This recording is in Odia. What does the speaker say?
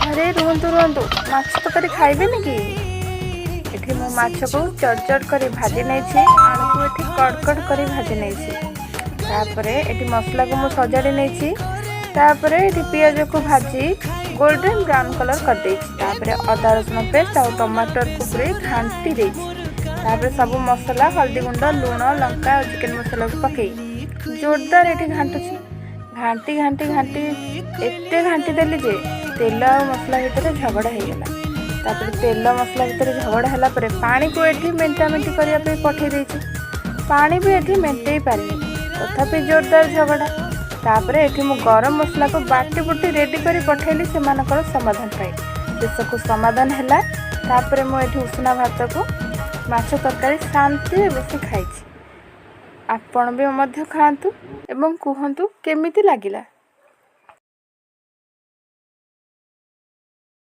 ଆରେ ରୁହନ୍ତୁ ରୁହନ୍ତୁ, ମାଛ ତରକାରୀ ଖାଇବେନି କି? ଏଠି ମୁଁ ମାଛକୁ ଚଡ଼ ଚଡ଼ କରି ଭାଜି ନେଇଛି, ଆଳୁକୁ ଏଠି କଡ଼ କଡ଼ କରି ଭାଜି ନେଇଛି। ତାପରେ ଏଠି ମସଲାକୁ ମୁଁ ସଜାଡ଼ି ନେଇଛି। ତାପରେ ଏଠି ପିଆଜକୁ ଭାଜି ଗୋଲ୍ଡେନ୍ ବ୍ରାଉନ୍ କଲର୍ କରିଦେଇଛି। ତାପରେ ଅଦା ରସୁଣ ପେଷ୍ଟ ଆଉ ଟମାଟରକୁ ପୁରେଇ ଘାଣ୍ଟି ଦେଇଛି। ତାପରେ ସବୁ ମସଲା, ହଳଦୀ ଗୁଣ୍ଡ, ଲୁଣ, ଲଙ୍କା ଆଉ ଚିକେନ୍ ମସଲାକୁ ପକେଇ ଜୋରଦାର ଏଠି ଘାଣ୍ଟୁଛି। ଘାଣ୍ଟି ଘାଣ୍ଟି ଘାଣ୍ଟି ଏତେ ଘାଣ୍ଟି ଦେଲି ଯେ ତେଲ ଆଉ ମସଲା ଭିତରେ ଝଗଡ଼ା ହେଇଗଲା। ତାପରେ ତେଲ ମସଲା ଭିତରେ ଝଗଡ଼ା ହେଲା ପରେ ପାଣିକୁ ଏଠି ମେଣ୍ଟାମେଣ୍ଟି କରିବା ପାଇଁ ପଠେଇ ଦେଇଛି। ପାଣି ବି ଏଠି ମେଣ୍ଟେଇ ପାରିନି, ତଥାପି ଜୋରଦାର ଝଗଡ଼ା। ତାପରେ ଏଠି ମୁଁ ଗରମ ମସଲାକୁ ବାଟି ବୁଟି ରେଡ଼ି କରି ପଠେଇଲି ସେମାନଙ୍କର ସମାଧାନ ପାଇଁ। ଶେଷକୁ ସମାଧାନ ହେଲା। ତାପରେ ମୁଁ ଏଠି ଉଷୁନା ଭାତକୁ ମାଛ ତରକାରୀ ଶାନ୍ତିରେ ବସି ଖାଇଛି। ଆପଣ ବି ମଧ୍ୟ ଖାଆନ୍ତୁ ଏବଂ କୁହନ୍ତୁ କେମିତି ଲାଗିଲା।